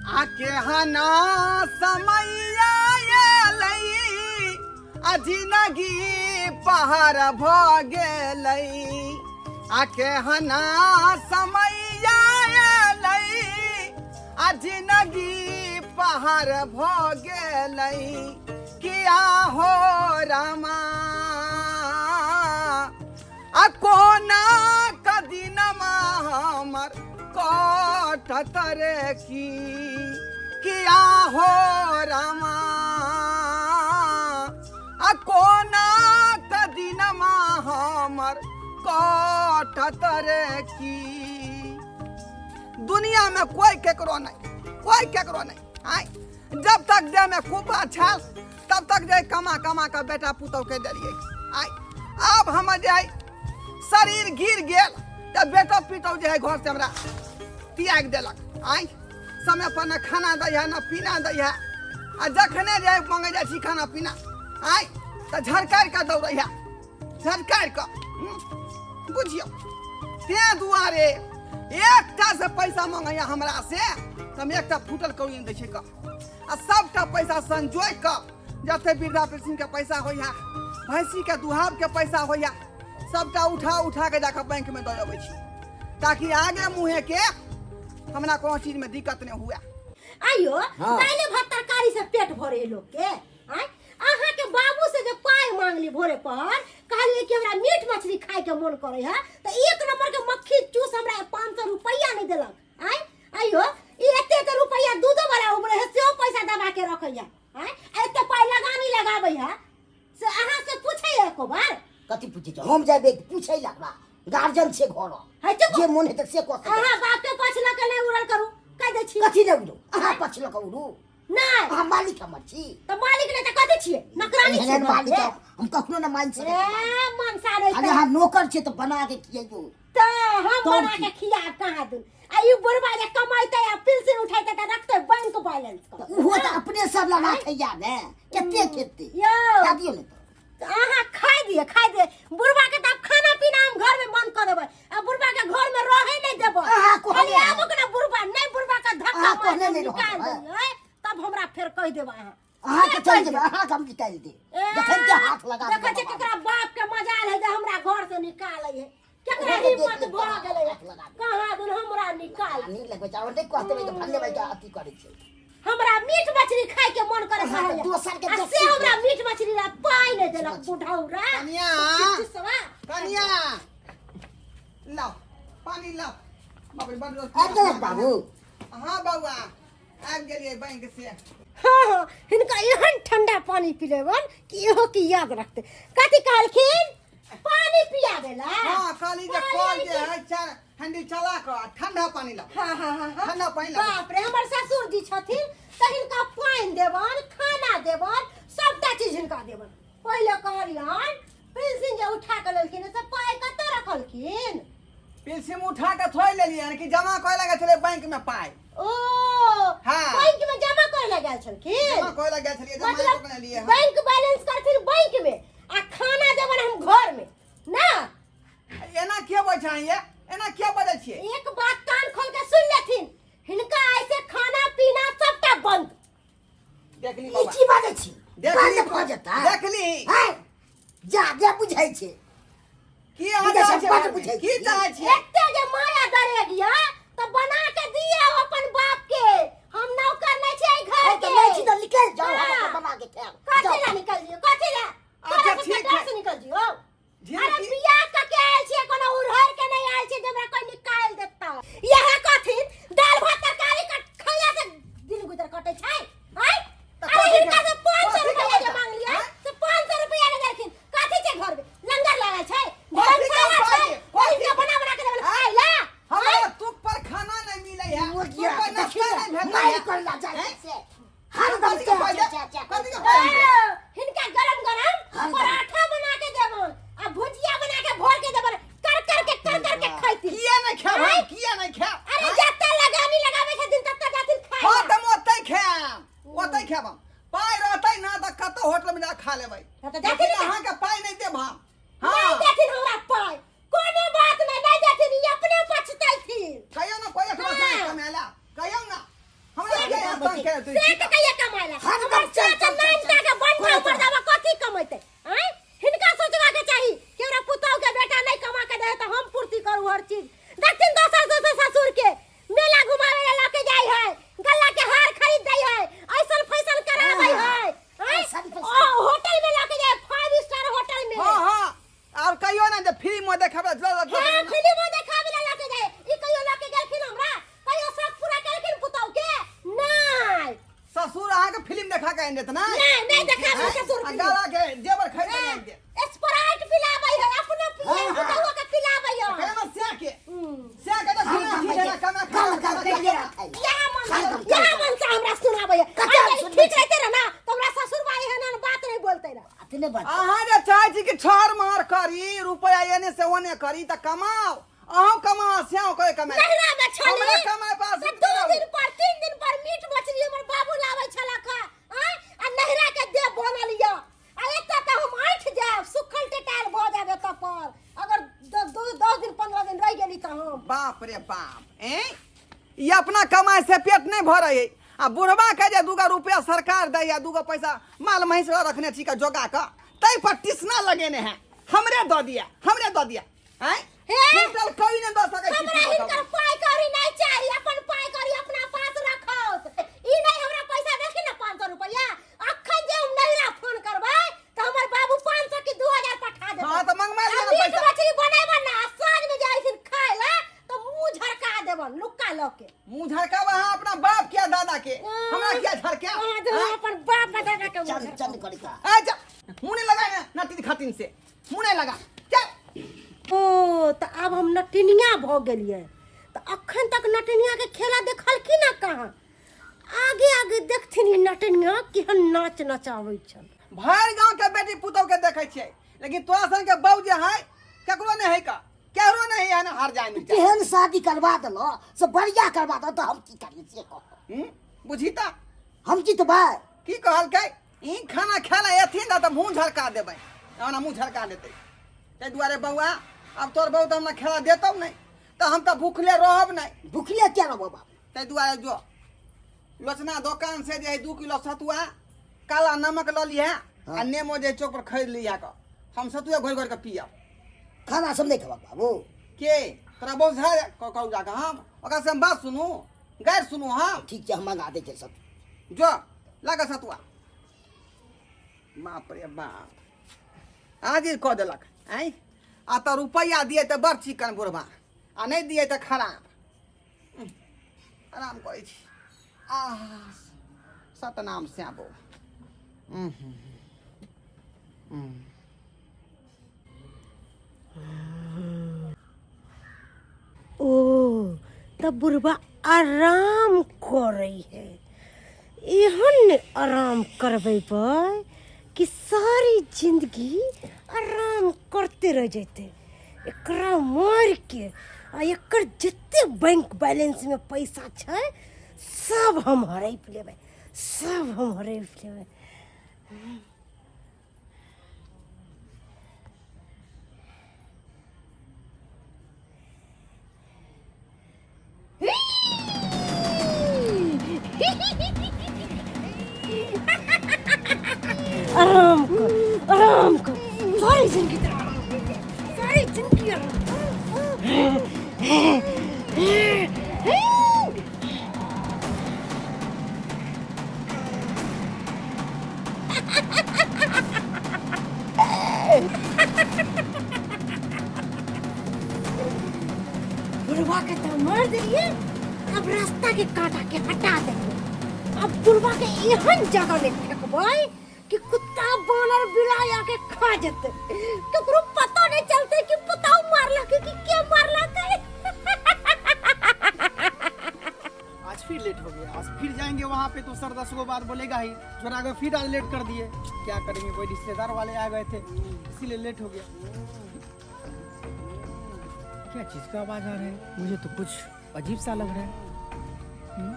आ केहना समैया एलै आ जिनगी पहाड़ भऽ गेलै आ केहना समैया एलै आ जिनगी पहाड़ भऽ गेलै किया हो रामा आ कोना कदिनमा हमर कटत रे की किया हो रामा आ कोना कदिनमा हमर कटत रे की। दुनिया में कोई केकरो नहीं, कोई केकरो नहीं। आय जब तक देह में कुब्बा छल तब तक जे कमा कमा के बेटा पुतोह के देलिए। आय आब हम जे है शरीर गिर गेल त बेटो पितौ जे है घर से हमरा त्याग देलक। आय समय पर न खाना दै है न पीना दै है, आ जखने जे मांगे जाइ छी खाना पीना आय त झरकारि के दौड़ै है, झरकारि के। बुझियौ तें दुआरे एकटा से पैसा मांगैया हमरा से त हम एकटा फूटल कौड़ी नहि दै छियै क, आ सबटा पैसा संजोइ क जते वृद्धा पेंशन के पैसा होइया, भैंसी के दुहाब के पैसा होइया, सबटा उठा उठा के जाके बैंक में दऽ अबै छी ताकि आगे मुँहे के हमरा कोनो चीज में दिक्कत नहीं हुए। आइयो हाँ। दाइले भात तरकारी से पेट भरे है लोग के। आय अहाँ के बाबू से जे पाई मांगली भोरे पर, कहलिए कि हमरा मीट मछली खाए के मन करे है, त एक नंबर के मक्खी चूस हमरा 500 रुपया नहीं देलक। आय आइयो ई एते एते रुपया दूधो वाला उबरे है सेहो पैसा दबा के रखै है। आय एते पाई लगानी लगाबै है से अहाँ से पूछै है एको बार? कथी पूछै छै? हम जाबे पूछै लगबा, गार्जियन छै घर है चुप। जे मन हेतै से कऽ सकै। अहाँ बाप के पछ लऽ के नहि उड़ल करू, कहि दै छी। कथी नहि उड़ू? अहाँ पछ लऽ के उड़ू? नहि। अहाँ मालिक हमर छी। तऽ मालिक नहि तऽ कथी छियै? नौकरानी एहन छियै एहन मालिक घरके? हम कखनो नहि मानि सकै छी। ए, मनसा नहि खाली तऽ। अहाँ नौकर छियै तऽ बना के खियैयौ। तऽ हम तब बना की? के खियाब कहाँ दिन? आ ई बुढ़बा जे कमैतै आ पेंशन उठैतै तऽ रखतै बैंक बैलेंस तऽ ओहो तऽ अपने सब लए राखैया ने, कते खेतै? यौ। खा दियौ ने तऽ। तऽ अहाँ खाइ दिअ, खाइ दिअ। बुढ़बा के तऽ आब खाना पीना हम घर में बंद कऽ देबै आ बुढ़बा के घर में रहै नहि देबै। अहाँ कहने खाली रहै। आबो के ना बुढ़बा, नहि बुढ़बा के धक्का अहाँ मारि कहने के नहि रहऽ निकालि देबै। देलियै, तब हमरा फेर कहि देब अहाँ। अहाँ के से चलि कहि जेबै, देब। अहाँ के हम निकालि देब। ए, जखन के हाथ लगा देखै देबै छियै बाबा। केकरा बाप के मजाल है जे हमरा घर से निकालै है, केकरा ओहो के हिम्मत देख लेब, भऽ गेलै हाथ लगा देब। कहाँ दुन हमरा निकाल। नीक लगबै छै, आओर नहि कहते जे फल्ले भाई के अथी करै छै। हमरा मीट मछली खाय के मन करे अहाँ तऽ है। दोसर के आ देखी से हमरा छै। मीट मछली ला पाइ नहि देलक बुढ़ौरा। कनिया। चुसवा। कनिया लाओ पानी लाओ। बाप रे, बड़ रोज आबि गेलक बाबू? हाँ बौआ आबि गेलियै बैंक से। हाँ हाँ हिनका एहन ठंडा पानी पिलेबन कि इहो की याद रखते। कथी कहलखिन? पानी पियाबे ला? हाँ, कहली जे पानी कल जे की- है चार हैंडल चला कऽ ठंडा पानी लाओ। हाँ, हाँ, हाँ, हाँ। ठंडा पानी लाओ। बाप रे, हमर ससुर जी छथिन तऽ हिनका पानि देबन, खाना देबन, सबटा चीज हिनका देबन। पहिले कहलियन पेंशन जे उठा के लेलखिन से पाइ कतऽ रखलखिन? पेंशन उठा के थोड़े लेलियन कि जमा करे लगे छलै बैंक में पाइ। ओ, हाँ। बैंक में जमा करे लए गेल छलखिन? जमा करे लए गेल छलियै, जमा मतलब कऽ लेलियै हम। बैंक बैलेंस करथिन बैंक में आ खाना देबन हम घर में ना? एना किया बजै छै ये? एना किया बजै छियै? एक बात कान खोल के सुन लेथिन, हिनका ऐसे खाना पीना सबटा बंद। देखली ई बाबा। की बाजै छी? देखली बंद भऽ जेतै। देखली। हैं? जा, जे बुझै छै। की अहाँ बुझै छै, चाहै छियै? बड्ड बुझै की छी। चाहै छियै? एते जे माया दरेग या तऽ बना के दियौ अपन बाप के। हम नौकर नहि छियै एहि घर हँ, तऽ के। नहि छी तऽ निकलि जाउ, हम हाँ। अपन बना के खायब। कथी जाउ। ला निकल जियौ? कथी ला? अच्छा, तोरा सबके ठीक डर है। से निकल जियौ? झिझकी- अरे बियाह कऽ के आयल छियै, कोनो उड़हर के नहि आयल छियै जे हमरा कोइ निकालि देता। इएह कहथिन दालि भात तरकारी के खैला से दिन गुजर कटै छै। आँय? तऽ अरे कथी हिनका के- से 500 कथी के रुपैआ जे पैसा? मांगलियै, आँय? से 500 रुपैआ नहि देलखिन। कथी छै घर में? लंगर लागल छै, कथी के धर्मशाला पाइ छै, के? कथी हिनका के? बना बना के देबनि आँय? खाय ला। हमरा आँय? तुक पर खाना नहि मिलै है, मुर्गिया तुक पर के देखी नाश्ता ने, नहि भेटै मारि है। करला जाइ आँय? छै से। हरदम कथी के चा, पाइ चा, दे? चा, चा। कथी के पाइ दे? ए, हिनका गरम गरम हरदम। पराठा बना के देबन आ भुजिया बना के भर के देबन, कर कर के कर कर के खैती। किया नहि खायब हम? आँय? किया नहि खायब? अरे आँय? जते लगानी लगाबै छथिन तते जाथिन खाय हाँ, ला। तऽ हम ओतै खायब, ओतै खायब हम। पाइ रहतै ना तऽ कतौ होटल में जा खा लेबै। हाँ, तऽ जाथिन लेकिन ने। अहाँके पाइ नहि देब हम। नहीं हाँ। देथिन हमरा पाइ, कोनो बात नहीं, नहीं देथिन, ई अपने पछतैथिन। कहियौ ना, कोइ एकरो हाँ। कमेला कहियौ ना हमरा से किया तंग कमेतै करे तू से के कहिया कमाइला हरदम हमर चल, से चल, के नाम चल, टा के बंठा चल। मर्दावा कथी कमेतै आँय हिनका सोचबा के चाही कि हमरा पुतहु के बेटा नहीं कमा के दे तऽ हम पूर्ति करू हर चीज देखथिन दोसर दोसर ससुर के मेला घुमावे ला लके जाय है गल्ला के हार खरीद दै है ऐसन फैशन कराबै है आँय? ऐसन फैशन। ओ होटल में लके जाय 5 स्टार होटल में हाँ हाँ और कहियो ना जे फ्री में देखाबे चल हाँ फिल्मो देखावे ला लके जाय ई कहियो लके गेलखिन हमरा कहियो शौक पूरा केलखिन पुतहु के नहीं ससुर अहाँ के फिल्म देखा के आनि देत ना नहीं नहीं देखाबै ससुर आ फिल्म। गाला के जेवर खरीद के आनि देत स्प्राइट पिलाबै है अपनो पिए हाँ, हाँ। पुतहु के पिलाबै है कहियो ना स्या के हम्म। स्या के तो हम ठीक है ना कमा खा गल गल करिए रखै यहाँ मन हरदम यहाँ मन से हमरा सुनाबै है कते हम अगर सुनबै ठीक रहते रह ना तो हमरा ससुर भाई है ना बात नहीं बोलते रह अतने बात अहाँ जे चाहै छी कि छर मार करी रुपया एने से ओने करी तऽ कमाओ अहूँ कमाओ स्याओ करे कमाए नहिरा में छली हमरा कमाए पास से 2 दिन पर 3 दिन पर मीट मछली हमर बाबू लाबै छलक हँ आँय? आ नहिरा के देह बनल यऽ आ एतऽ तऽ हम ऐंठ जायब सुखल टेटायल भऽ जायब एतऽ पर अगर 10 दिन 15 दिन रहि गेली तऽ हम बाप रे बाप ए ई अपना कमाई से पेट नहीं भरै है आ बुढ़वा के जे दूगो रुपया सरकार दै आ दूगो पैसा माल महींस रखने छी के जोगा के तै पर टिसना लगेने है हमरे दऽ दिया हमरे दऽ दिया हैं हे? टूटल कभी नहीं दऽ सकै छी हमरा हिनकर पाइ कौड़ी नहीं चाही अपन पाइ कौड़ी अपना पास रखौत ई नहीं हमरा पैसा देखी ना 500 रुपया अखन जे हम नहिरा फोन करबै तऽ हमर बाबू 500 की 2000 पठा देतै हाँ, तऽ मंगवा लिअ आ ने मीट पैसा। मछली बनेबन ना आ साँझ में जाइ खाय ला तऽ मुंह झरका देबन लुक्का लऽ के मुंह झरकावा अहाँ अपना बाप के दादा के हमरा किया झरका अहाँ तऽ हम अपन बाप दादा के मुंह चल झरकाउ। चल करी का आ जा मुंह नहीं लगा ना नटी खातिन से मुंह नहीं लगा चल ओ तऽ आब हम नटिनिया भऽ गेलियै तऽ अखन तक नटिनिया के खेला देखलखिन ना कहाँ आगे आगे देखथिन ई नटिनिया केहन नाच नचाबै छल भरि गांव के बेटी पुतोह के देखै छियै लेकिन तोरा सन के बहू जे है केकरो नहीं है का केकरो नहीं है ना हार जाए मिर्चा तेहन शादी करवा देलो से बढ़िया करवा दो तऽ हम की करियै से कहो हम्म? बुझी तऽ हम जीतबै की कहलकै ई खाना खाला एथिन ने तऽ मुँह झरका देबै ओना मुँह झरका देतै ताहि दुआरे बौआ आब तोर बहू तऽ हमरा खेला देतौ नहि तऽ हम तऽ भूखले रहब नहि भुखले किया रहबो बाबू ताहि दुआरे जो लोचना दोकान से जे है 2 किलो सतुआ काला नमक लऽ लिहे आ नेमो जे चौक पर खरीद लिहे कऽ हम सतुआ घोरि घोरि कऽ पियब खाना सब नहि खेबक बाबू के तोरा बहुत है कहू जाकऽ हम ओकरा से हम बात सुनू गारि सुनू हम ठीक छै हम मंगा दै छियै सब जो लागा सतुआ बाप रे बाप आज कऽ देलक आँय आ तऽ रुपैआ दिए तऽ बड़ चिकन बुढ़बा आ नहि दिए तऽ खराब आराम करै छी आह सतनाम श्याबो ओ तऽ बुढ़बा आराम करै है एहन ने आराम करबै पर कि सारी जिंदगी आराम करते रह जेतै एकरा मारि के आ एकर जते बैंक बैलेंस में पैसा छै सब हम हड़पि लेबै सब हम हड़पि लेबै आराम कर आराम कर सारी जिंदगी तेरा आराम कर सारी जिंदगी आराम कर। बुढ़वा के तो मार देलिए अब रास्ता के कांटा के हटा देलिए अब बुढ़वा के एहन जगह में फेंकबै कि कुत्ता बानर बिलाई आके खा जेतै ककरो पता नहीं चलते कि पुताऊ मारलक कि के मारलक आज फिर लेट हो गया आज फिर जाएंगे वहाँ पे तो सर 10 गो बात बोलेगा ही जो राघव फिर आज लेट कर दिए क्या करेंगे कोई रिश्तेदार वाले आ गए थे इसीलिए लेट हो गया क्या चीज़ का आवाज़ आ रहा है मुझे तो कुछ अजीब सा लग रहा है हम्म?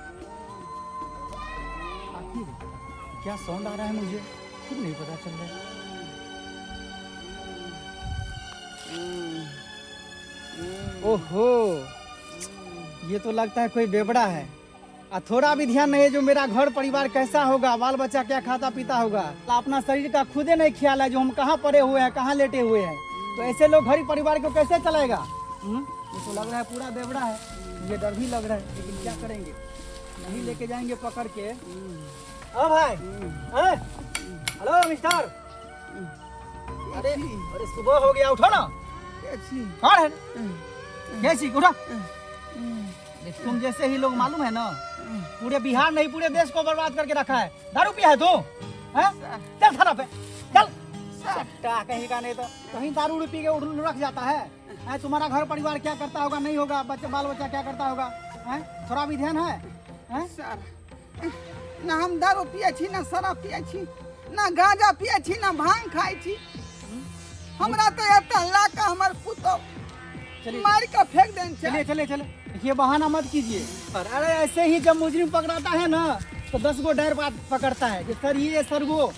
आखिर क्या साउंड आ रहा है मुझे खुद नहीं पता चल रहा है ओहो ये तो लगता है कोई बेबड़ा है और थोड़ा भी ध्यान नहीं है जो मेरा घर परिवार कैसा होगा, बाल बच्चा क्या खाता पीता होगा। अपना शरीर का खुदे नहीं ख्याल है जो हम कहाँ पड़े हुए हैं, कहाँ लेटे हुए हैं। तो ऐसे लोग घर परिवार को कैसे चलाएगा? ये तो लग रहा है पूरा बेवड़ा है, मुझे डर भी लग रहा है, लेकिन क्या करेंगे, नहीं लेके जाएंगे पकड़ के। हाँ भाई, हाँ? हेलो मिस्टर, अरे अरे सुबह हो गया, उठो ना। कौन है? कैसी उठो। तुम जैसे ही लोग मालूम है ना, पूरे बिहार नहीं पूरे देश को बर्बाद करके रखा है। दारू पिया है तू? हैं? चल थाना पे चल। सट्टा कहीं का नहीं तो कहीं दारू पी के उड़ रख जाता है। हैं? तुम्हारा घर परिवार क्या करता होगा, नहीं होगा, बच्चा बाल बच्चा क्या करता होगा? हैं? थोड़ा भी ध्यान है? हैं? सर, ना हम दारू पिए छी, ना शराब पिए छी, ना गांजा पिए छी, ना भांग खाइ छी। हमरा तो एतऽ ला कऽ हमर पुतोह चलिए। मारि कऽ फेंक देने छै। चलिए चलिए चलिए, ये बहाना मत कीजिए। अरे ऐसे ही जब मुजरिम पकड़ाता है ना तो 10 गो डर बात पकड़ता है कि सर ये सर वो।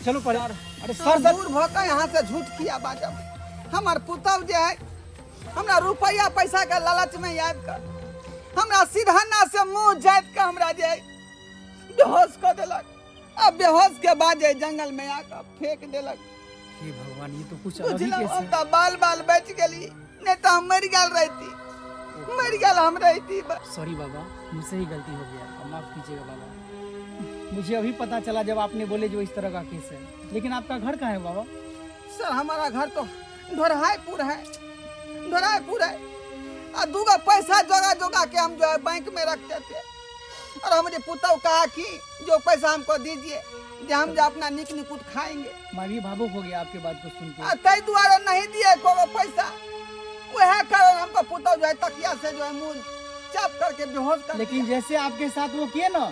चलो पड़े। अरे सर सर दूर भऽ कऽ यहाँ से झूठ किया बाजब। हमर पुतोह जे है हमरा रुपैआ पैसा के लालच में आबि कऽ हमरा सिरहाना से मुंह जाति कऽ हमरा जे है बेहोश कऽ देलक। आ बेहोश के बाद जे जंगल में आकऽ फेंक देलक। हे भगवान, ये तो कुछ अलग ही बुझलहुँ, केस हम है। तऽ बाल बाल बचि गेली, नहीं तो हम मरि गेल रहती, मरि गेल हम रहती। सॉरी बाबा, मुझसे ही गलती हो गया, अब माफ़ कीजिएगा बाबा। मुझे अभी पता चला जब आपने बोले जो इस तरह का केस है। लेकिन आपका घर कहाँ है बाबा? सर हमारा घर तो ढोरहाईपुर है, ढोरहाईपुर है। आ दूगो पैसा जोगा जोगा के हम जो है बैंक में रखते थे, और हमारे पुतोह कहा कि जो पैसा हमको दीजिए जो हम जो अपना निक निकुत खाएंगे। मैं भी भावुक हो गया आपके बात को सुन के। आ तै दुआरे नहीं दिए को पैसा, वह कारण हमको पुतोह जो है तकिया से जो है मुंह चाप करके बेहोश कर लेकिन दिया। जैसे आपके साथ वो किए ना,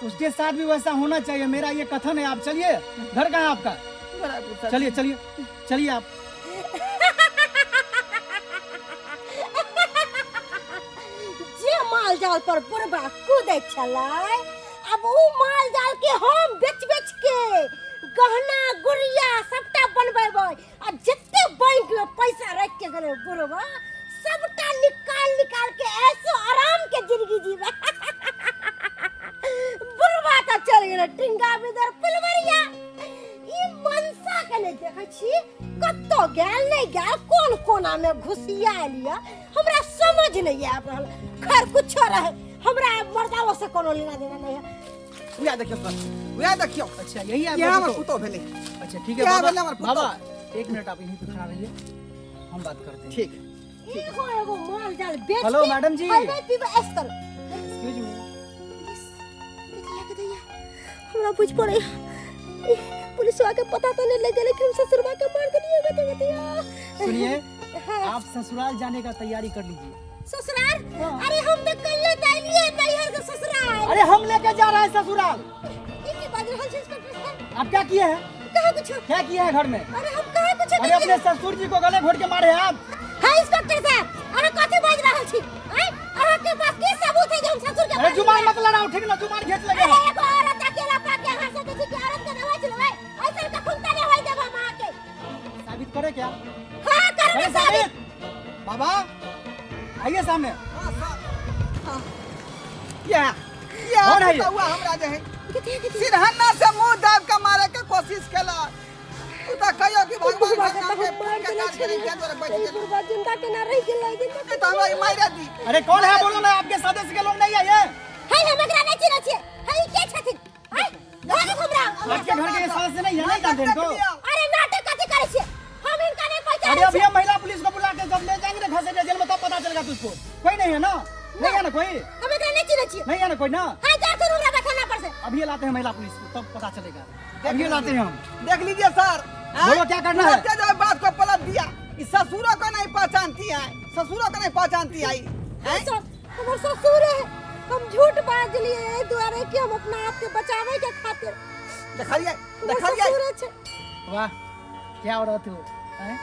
उसके साथ भी वैसा होना चाहिए, मेरा ये कथन है। आप चलिए, घर कहाँ है आपका? ढोरहाईपुर सर। चलिए चलिए चलिए आप। जे माल जाल पर बुढ़बा कूदै छलै, अब उ माल जाल के हम बेच बेच के गहना गुड़िया सबटा बनबेबै, आ जते बैंक में पैसा रख के गेलै बुढ़बा सबटा निकाल निकाल के ऐसो आराम के जिंदगी जीबै। बुढ़बा तऽ चल गेलै टिंगा बिदर फुलवरिया। ई मनसा के नहि देखै छी कतौ गेल नहि गेल, कोन कोना में घुसियायल यऽ हमरा समझ नहीं आबि रहल। खैर कुछो रहे, हमरा मर्दाओ से कोनो लेना देना नहीं है। वएह देखियौ सर, वएह देखियौ। अच्छा यही है इएह आपका हमर पुतोह? पुतोह भेलै। अच्छा ठीक है क्या बाबा, भेलै हमर पुतोह? बाबा 1 मिनट आप यहीं पे खड़ा रहिए, हम बात करते हैं। ठीक। एगो एगो माल जाल बेच हेलो, के मैडम जी। खैबै पीबै ऐश करू। Excuse me. हमरा बुझ पड़े पुलिस के पता तो नहीं लग गेलै कि हम ससुरबा के मार देलियै गते गतिया। सुनिए, हाँ। आप ससुराल जाने का तैयारी कर लीजिए। ससुराल? हाँ। अरे हम तो कल्ले तो आइलिए नैहर से ससुराल। अरे हम लेके जा रहे हैं ससुराल। ई की बाज रहल छी इंस्पेक्टर साहब? आप क्या किए हैं? कहाँ कुछ? क्या किए हैं घर में? अरे हम कहाँ कुछ? अरे अपने ससुर जी को गले घोट के मारे हैं आप। हां इंस्पेक्टर साहब, अरे कथी बाज रहल छी? आय अहाँ के पास की सबूत है जे हम ससुर के अरे जुबान मत लड़ाओ, ठीक ना? जुबान घींच लेंगे। अरे एगो औरत अकेला पाके अहाँ सोचै छी कि औरत के दवाई चलबै? ऐसन कखन तने होय देब हम अहाँ के। साबित करे क्या? हां करबै अरे साबित। साबित। बाबा आइए सामने। हाँ सर, हाँ। यह यह कौन है ये? पुतहुआ हमरा जे है कथी कथी? सिरहना से मुंह दाब के मारे के कोशिश केलक। तू तऽ कहियो कि भगवान बुढ़बा के के नाम तऽ के हम मारि के देने काज करी छलियै। के दुआरे बचि ई गेल। बुढ़बा जिंदा केना रहि गेलै? जिंदा नहीं तऽ हमरा ई मारि दी। अरे कौन है बोलो ना, आपके सदस्य के लोग नहीं आए? है हम एकरा नहीं चिन्है छियै। है ई के छथिन? है भागू हमरा। आपके घर के सदस्य नहीं है, नहीं जानते इनको? अरे नाटक कथी करै छियै? हम हिनका नहीं अरे पहचानै अभी छियै। हम महिला पुलिस को बुला के जब ले जाएंगे ना घसीटे जेल में तब पता चलेगा तुझको। कोई नहीं है ना? नहीं है ना कोई? हम एकरा नहीं चिन्है छियै। नहीं है ना कोई ना? हां जा सुनू हमरा थाना पर से। अभी लाते हैं महिला पुलिस को तब पता चलेगा। अभी लाते हैं हम। देख लीजिए सर, हाँ? बोलो क्या करना है? तुरंते जो है बात को पलट दिया। इस ससुरों को नहीं पहचानती है, ससुरों को नहीं पहचानती है। हैं? सर हमर ससुर है, हम झूठ बाज लिए एहि दुआरे कि हम अपना आप के बचावे के खातिर। देखलिए, हमर देखलिए। ससुरे छै। वाह क्या औरत हो, हैं?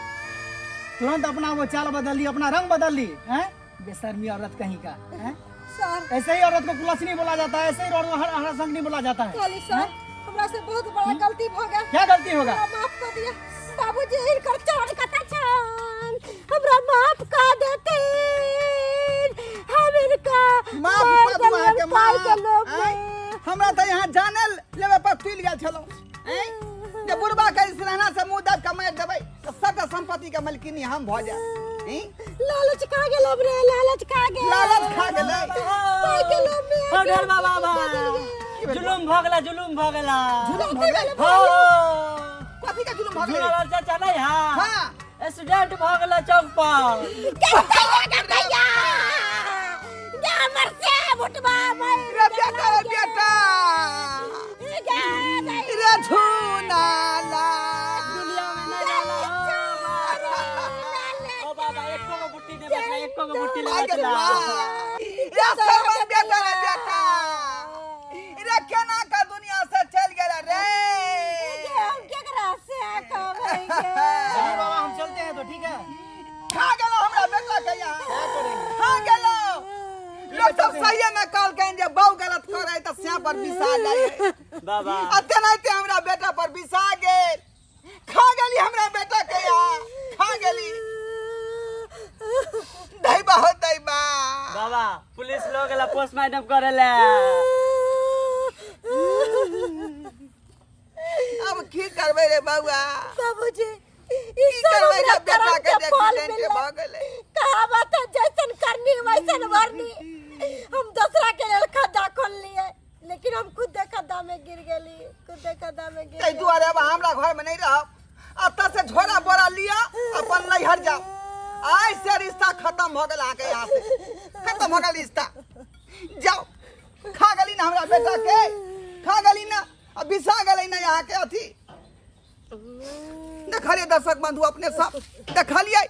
तुरंत अपना वो चाल बदल ली, अपना रंग बदल ली, हैं? बेशर्मी औरत कहीं का, हैं? सर ऐसे ही औरत को कुलक्षणी बोला जाता है, ऐसे ही औरत को हर हर संगनी बोला जाता है। सॉरी सर, हमरा से बहुत बड़ा गलती भ गेल। क्या गलती होगा? हमरा माफ कर दिया बाबूजी, हिनकर चरण कता छन, हमरा माफ कर देथिन। हम मार का माफ मार कऽ दू अहाँके देलियै पाइ के माफ। लोभ आँय? में। हमरा तऽ यहाँ जाने लेबे पर तुलि गेल छलहुँ आँय? जे बुढ़बा के सिरहना से मुँह दाबि कऽ मारि देबै तऽ सबटा संपत्ति के मालकिनी हम भऽ जायब आँय? लालच खा गेल हमरे लालच खा गेल लालच खा गेलै पाइ के लोभ में हो गेल बाबा बा कऽ देलियै। जुलुम भऽ गेला जुलुम भऽ गेला जुलुम भऽ गेलै हो कथी के जुलुम भऽ गेलै झूलालाल चाचा नहीं हाँ हाँ एक्सीडेंट भऽ गेला चौक पर कतैया कतैया गे हमर से बुटबा मर रे बेटा रे बेटा गे दै रे झूनाला दुनिया में नहीं रहला हो बाबा ओ बाबा एको गो बुट्टी दे बचला एको गो बुट्टी ले भाई के बचला बा। रे सरवन बेटा रे बेटा रे केना का दुनिया से चल गेला रे गे हम केकरा से कहबै गे चलिए बाबा हम चलते हैं तो ठीक है खा गेलो हमरा बेटा के यहाँ खा गेलो लोग सब सहिए में कहलकनि जे बहु गलत करे तऽ स्या पर बिसा जाए बाबा आ तेनाहिते हमरा बेटा पर बिसा गेल खा गेली हमरा बेटा के यहाँ खा गेली दैबा हो दैबा बाबा पुलिस लोग गेला पोस्टमार्टम करेला अब की करबै रे बउआ बाबूजी ई की सब करबै हमरा रे बेटा करम के के जे फल एक्सीडेंट मिललै। भऽ गेलै कहावत है जैसन करनी वैसन भरनी हम दूसरा के लेल खद्दा खोल लिए लेकिन हम खुद खद्दा में गिर गेली खुद खद्दा में गिर ताहि दुआरे अब हमरा घर में नहीं रहब एतऽ से झोरा बोरा लिअ अपन नैहर जाओ आइ से रिश्ता खत्म भऽ गेल अहाँके यहाँ से खत्म भऽ गेल रिश्ता जाओ खा गेली ना हमरा बेटा के खा गेली ना आ बिसा गेलै ना अहाँके अथी देखलियै दर्शक बंधु अपने सब देखलियै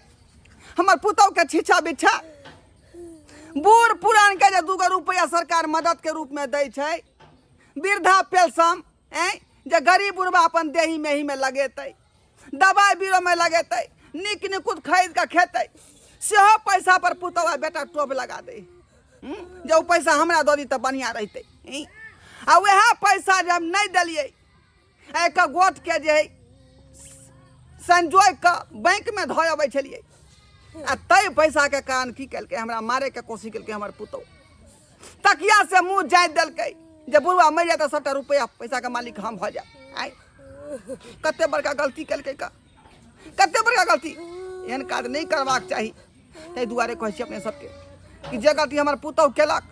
हमर पुतहु के छीछा बिछा बूढ़ पुरान के जे दूगो रुपया सरकार मदद के रूप में दै छै वृद्धा पेंशन ऐं जे गरीब बुढ़बा अपन देही मेही में लगेतै दबाइ बीरो में लगेतै नीक निकुत खरीद कऽ खेतै सेहो पैसा पर पुतहु आ बेटा टोप लगा दै हूँ? जे ओ पैसा हमरा दऽ दी तऽ बढ़िआँ रहितै हूँ? आ वएह पैसा जे हम नहि देलियै आ एक गोटके जे हइ संजोगि कऽ बैंकमे धऽ अबै छलियै आ ताहि पैसाके कारण की केलकै हमरा मारैके कोशिश केलकै हमर पुतहु तकिया से मुँह जाति देलकै जे बुढ़वा मरि जाय तऽ सभटा रुपैआ पैसाके मालिक हम भऽ जायब आँय कते बड़का गलती केलकै का कते बड़का गलती एहन काज नहि करबाक चाही ताहि दुआरे कहै छी अपने सबके कि जे गलती हमर पुतहु केलक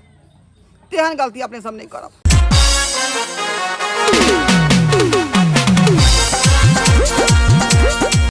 तेहन गलती अपने सब नहि करब।